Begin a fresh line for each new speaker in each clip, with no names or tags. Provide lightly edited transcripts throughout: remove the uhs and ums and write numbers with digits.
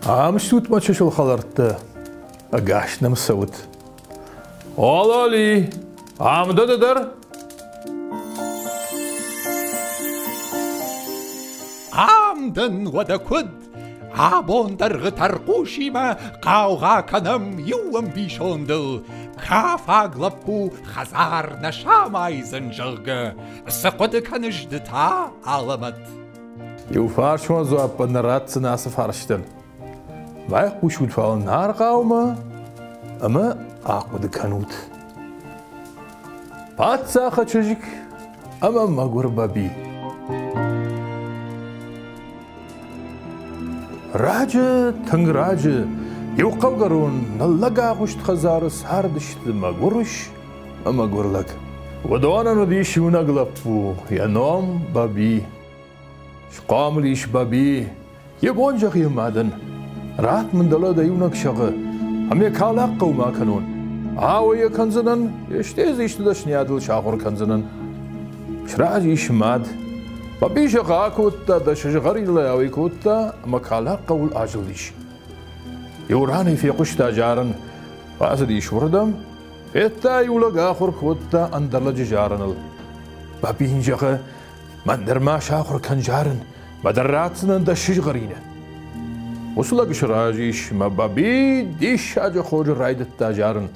Ам стут, мӕ чысыл хӕлӕрттӕ, ӕгас нӕм цӕут. Ололи, ам дӕ ды дӕр?
Ам дӕн уӕдӕ куыд? Абон дӕргъы тӕрхъусимӕ хъаугъа кӕнӕм иу ӕмбисондыл. Кафаг лӕппу хӕдзар нӕ самайдзӕн, зӕгъгӕ. Цы хъуыды кӕныс ды та, Алӕмӕт?
Иу фарсмӕ дзуаппӕн нӕ ратдзӕн ацы фарстӕн. Байхъусут фал аргъаумӕ ӕмӕ ахъуыды кӕнут. Паддзахы чызг ӕмӕ мӕгуыр Баби. Раджы, тынг раджы, иу хъӕугӕрон ныллӕг агъуыст хӕдзары цардысты мӕгуыр ус ӕмӕ мӕгуыр лӕг. Уыдонӕн уыдис иунӕг лӕппу, йӕ ном Баби. Схъомыл ис Баби, йӕ бон зӕгъы йӕ мадӕн: Ратт мын дӕлӕ дӕ иунӕг сӕгъы, ӕмӕ йӕ калак хъӕумӕ акӕнон. Ауӕй йӕ кӕндзынӕн, стӕй дзы исты дӕсныйадыл сахуыр кӕндзынӕн. Сразы ис мад. Баби сӕгъы акодта, дӕ сызгъӕриныл ауӕй кодта ӕмӕ калак хъӕуыл азылдис. Иу ран ӕй фехъуыста зарын. Бацыдис уырдӕм, федта, иу лӕг ахуыр кодта ӕндӕр лӕджы зарыныл. Баби йын зӕгъы: Мӕн дӕр ма сахуыр кӕн зарын, мӕ дӕр ратдзынӕн дӕ сызгъӕрины. Уыцы лӕг сразы ис, мӕ Баби диссаджы хорз райдыдта зарын.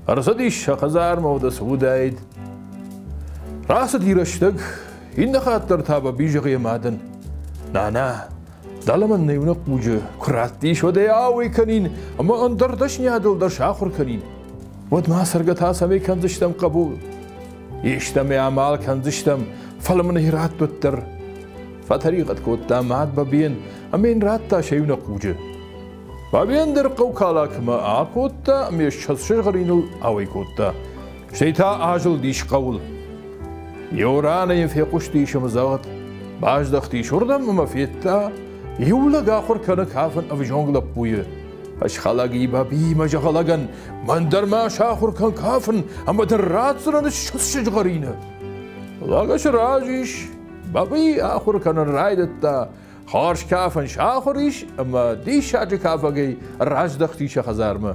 Ӕрцыдис сӕ хӕдзармӕ, уӕдӕ цы уыдаид. Рацыди рӕстӕг, иннӕ хатт дӕр та Баби зӕгъы йӕ мадӕн: Нана, дӕлӕ мӕн нӕ иунӕг хъуджы куы раттис, уӕд ӕй ауӕй кӕнин ӕмӕ ӕндӕр дӕсниадыл дӕр сахуыр кӕнин. Уӕд ма цӕргӕ та цӕмӕй кӕндзыстӕм, хъӕбул? Истӕмӕй амал кӕндзыстӕм, фӕлӕ мын ӕй ратт уӕддӕр. Фӕтӕригъӕд кодта мад Бабийӕн ӕмӕ йын радта сӕ иунӕг хъуджы. Бабийӕн дӕр хъӕу Калакмӕ акодта ӕмӕ йӕ ссӕдз сызгъӕриныл ауӕй кодта. Стӕй та азылдис хъӕуыл. Иу раны йын фехъуыстис ӕмдзӕгъд. Баздӕхтис уырдӕм ӕмӕ федта, иу лӕг ахуыр кӕны кафын ӕвзонг лӕппуйы. Ӕсхӕлӕги Бабиимӕ зӕгъӕлӕгӕн, мӕн дӕр ма сахуыр кӕн кафын ӕмӕ дын ратдзынӕн ссӕдз сызгъӕрины. Лӕг сразы ис, Баби ахуыр кӕнын райдыдта, хорз кафын сахуыр ис ӕмӕ диссаджы кафӕгӕй раздӕхти сӕ хӕдзармӕ.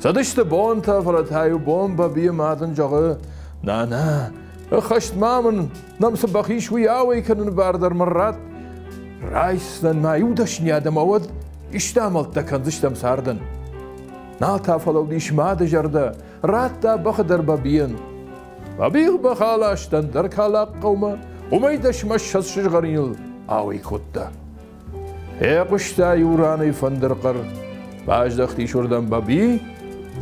Цыдысты бонтӕ, фӕлӕ та-иу бон Бабийы мад ын зӕгъы: Нана, ӕххӕст ма мын нӕм цы бӕх ис, уый ауӕй кӕныны бар дӕр мын ратт. Райсдзӕн ма иу дӕсныйад ӕмӕ уӕд исты амӕлттӕ кӕндзыстӕм цардӕн. Нал та фӕлӕудис мады зӕрдӕ, радта бӕхы дӕр Бабийӕн. Бабийы бӕх аласта ӕндӕр калак хъӕумӕ, уымӕй дӕсмӕ 20 сызгъӕриныл ауӕй кодта. Фехъуыста иу ранӕй фӕндырхъӕр. Баздӕхтис уырдӕм Баби,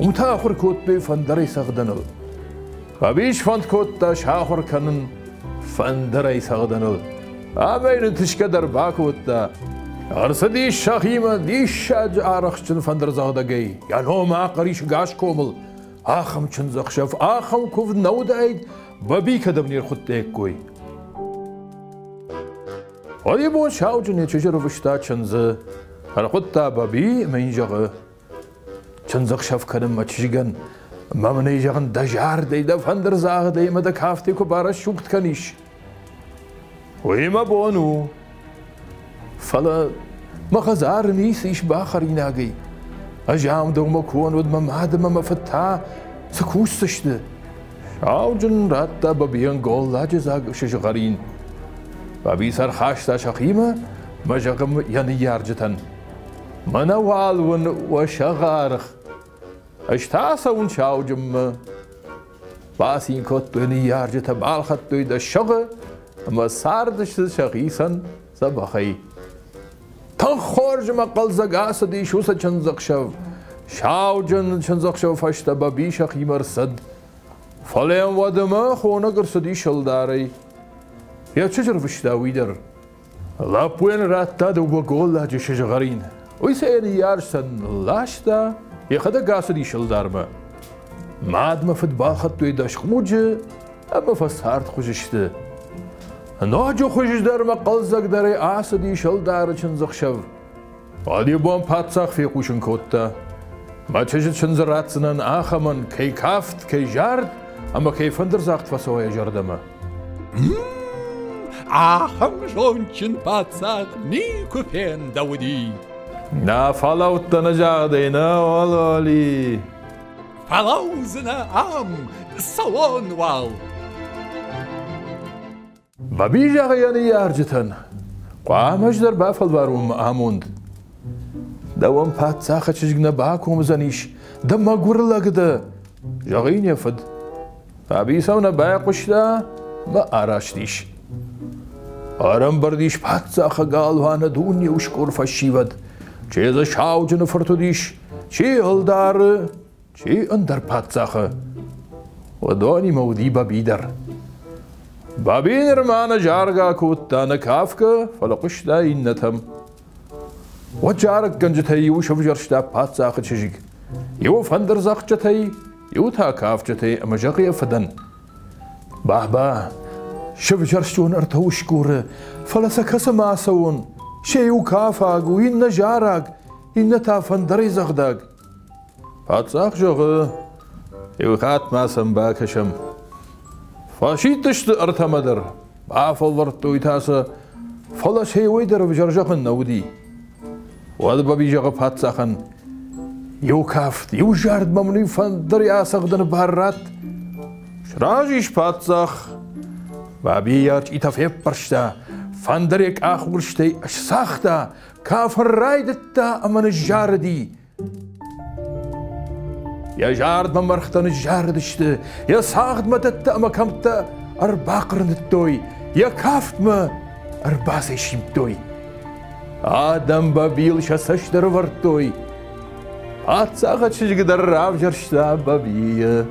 уым та ахуыр кодтой фӕндырӕй цӕгъдыныл. Баби сфӕнд кодта сахуыр кӕнын фӕндырӕй цӕгъдыныл. Ӕмӕ йын ӕнтысгӕ дӕр бакодта. Ӕрцыдис сӕхимӕ диссаджы арӕхстджын фӕндырдзӕгъдӕгӕй. Йӕ ном ахъӕр ис ӕгас комыл. Ахӕм чындзӕхсӕв, ахӕм куывд нӕ уыдаид, Баби кӕдӕм не рхуыдтаиккой. Уӕд сауджын йӕ чызджы рвыста чындзы. Ӕрхуыдта Баби ӕмӕ йын зӕгъы: Чындзӕхсӕв кӕнын мӕ чызгӕн, ӕмӕ мын ӕй зӕгъын дӕ зардӕй, дӕ фӕндырдзагъдӕй ӕмӕ дӕ кафтӕй куы барӕсугъд кӕнис. Уый мӕ бон у. Фӕлӕ мӕ хӕдзары ницы ис бахӕринагӕй. Ӕз ам дӕумӕ куы уон, уӕд мӕ мад ӕмӕ мӕ фыд та цы кусдзысты? Сауджын радта Бабийӕн голладжы дзаг сызгъӕрин. Баби сӕ ӕрхаста сӕхимӕ мӕ зӕгъы йӕ ныййарджытӕн: Мӕнӕ уал уын уӕ сӕгъы Ӕз та цӕуын сауджынмӕ. Бацин кодтой ныййарджытӕ, балхӕдтой дӕ сӕгъы ӕмӕ цардысты сӕхицӕн дзӕбӕхӕй. Тынг хорз ӕмӕ хъӕлдзӕг ацыдис уыцы чындзӕхсӕв. Сауджын чындзӕхсӕвы фӕстӕ Баби сӕхимӕ рцыд. Фӕлӕ йӕм уӕдмӕ хонӕг ӕрцыдис ӕлдарӕй. Йӕ чызджы рвыста уый дӕр. Лӕппуйӕн радта дыууӕ голладжы сызгъӕрин. Уый сӕ йӕ ныййарджытӕн нылласта, йӕхӕдӕг ацыдис ӕлдармӕ. Мадмӕ фыд балхӕдтой дӕс хъуджы ӕмӕ фӕцардхуыз сты. Ноджы хуыздӕр ӕмӕ хъӕлдзӕгдӕрӕй ацыдис ӕлдары чындзӕхсӕв. Уӕд бон паддзах фехъусын кодта: Мӕ чызджы чындзы ратдзынӕн ахӕмӕн, кӕй кафт, кӕй зард ӕмӕ кӕй фӕндырдзагъд фӕцӕуа йӕ зӕрдӕмӕ.
Ахӕм зондджын паддзах никуы фендӕуыди.
Нӕ фӕлӕудтӕ нӕ загъдӕй, нӕ, ололи.
Фӕлӕудзынӕ ам, цӕуон уал.
Баби зӕгъы йӕ ныййарджытӕн, хъуамӕ ӕз дӕр бафӕлварон мӕ амонд. Дӕуӕн паддзахы чызг нӕ бакомдзӕнис, дӕ мӕгуыр лӕг дӕ, зӕгъы йын йӕ фыд. Баби сӕм нӕ байхъуыста мӕ араст ис. Ӕрӕмбырд ис паддзахы галуаны дуне усгур фӕсивӕд. Чи дзы сауджыны фырт уыдис, чи ӕлдары, чи ӕндӕр паддзахы. Уыдонимӕ уыди Баби дӕр. Баби нырма нӕ заргӕ кодта, нӕ кафгӕ, фӕлӕ хъуыста иннӕтӕм. Уӕд зарӕггӕнджытӕй иу сӕвзӕрста паддзахы чызг, иу фӕндырдзӕгъдджытӕй, иу та кафджытӕй ӕмӕ зӕгъы йӕ фыдӕн: Баба, сӕвзӕрстон ӕртӕ усгуры, фӕлӕ сӕ кӕцымӕ ацӕуон? Сӕ иу кафаг у, иннӕ зараг, иннӕ та фӕндырӕй дзӕгъдаг. Паддзах зӕгъы, иу хатт ма сӕм бакӕсӕм. Фӕсидтысты ӕртӕмӕ дӕр, бафӕлвӕрдтой та сӕ, фӕлӕ сӕ иуӕй дӕр ӕвзӕр зӕгъын нӕ уыди. Уӕд Баби зӕгъы паддзахӕн, иу кафт, иу зард мӕм уый фӕндыр ацӕгъдыны бар ратт. Сразы ис паддзах. Баби йӕ ӕрчъитӕ феппӕрста, фӕндыр йӕ къахуырзтӕй сцагъта, кафын райдыдта ӕмӕ ныззарыди. Йӕ зардмӕ мӕргътӕ ныззарыдысты, йӕ цагъдмӕ дӕттӕ ӕмӕ кӕмттӕ ӕрбахъырныдтой, йӕ кафтмӕ ӕрбацӕйсимдтой. Адӕм Бабил сӕ цӕст ӕрӕвӕрдтой. Паддзахы чызг дӕр равзӕрста Бабийы.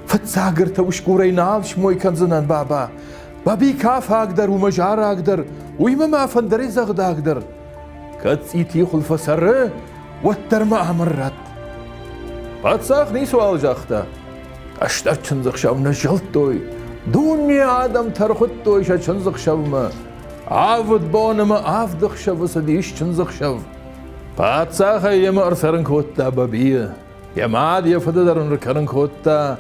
Фыццаг ӕртӕ усгурӕй нал смой кӕндзынӕн, баба. Баби кафаг дӕр, уымӕ зараг дӕр, уыимӕ ма фӕндырӕй дзӕгъдаг дӕр. Кӕд цъитийы хуылфы цӕры, уӕддӕр ма ӕмыр ратт. Паддзах ницыуал загъта. Ӕстӕр чындзӕхсӕв нӕ зӕлдтой. Дуне адӕм тӕрхуыдтой сӕ чындзӕхсӕвмӕ. Авд бон ӕмӕ авд ӕхсӕвы цыдис чындзӕхсӕв. Паддзахӕй йемӕ ӕрцӕрын кодта Бабийы. Йӕ мад йӕ фыды дӕр ын ркӕнын кодта,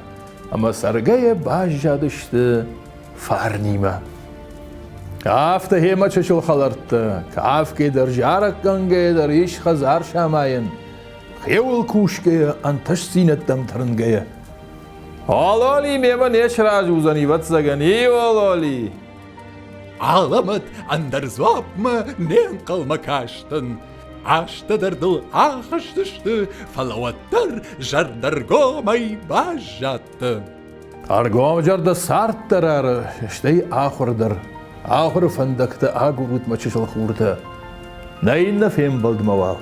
ӕмӕ цӕргӕйӕ баззадысты фарнимӕ. Афтӕ гъемӕ чысыл хӕлӕрттӕ, кафгӕ дӕр, зарӕггӕнгӕ дӕр ис хӕдзар самайӕн, хиуыл кусгӕйӕ, ӕнтыстдзинӕдтӕм тырнгӕйӕ. Ололи мемӕ не сразы уыдзӕн, ӕвӕццӕгӕн, и Ололи!
Алӕмӕт ӕндӕр дзуапмӕ не нхъӕлмӕ кастӕн. Азтӕ дӕр дыл ахызтысты, фӕлӕ уӕддӕр зӕрдӕргомӕй баззадтӕ.
Ӕргомзӕрдӕ цард дӕр ары, стӕй ахуыр дӕр. Ахуыры фӕндӕгтӕ агурут мӕ чысыл хуртӕ. Нӕ иннӕ фембӕлдмӕ уал.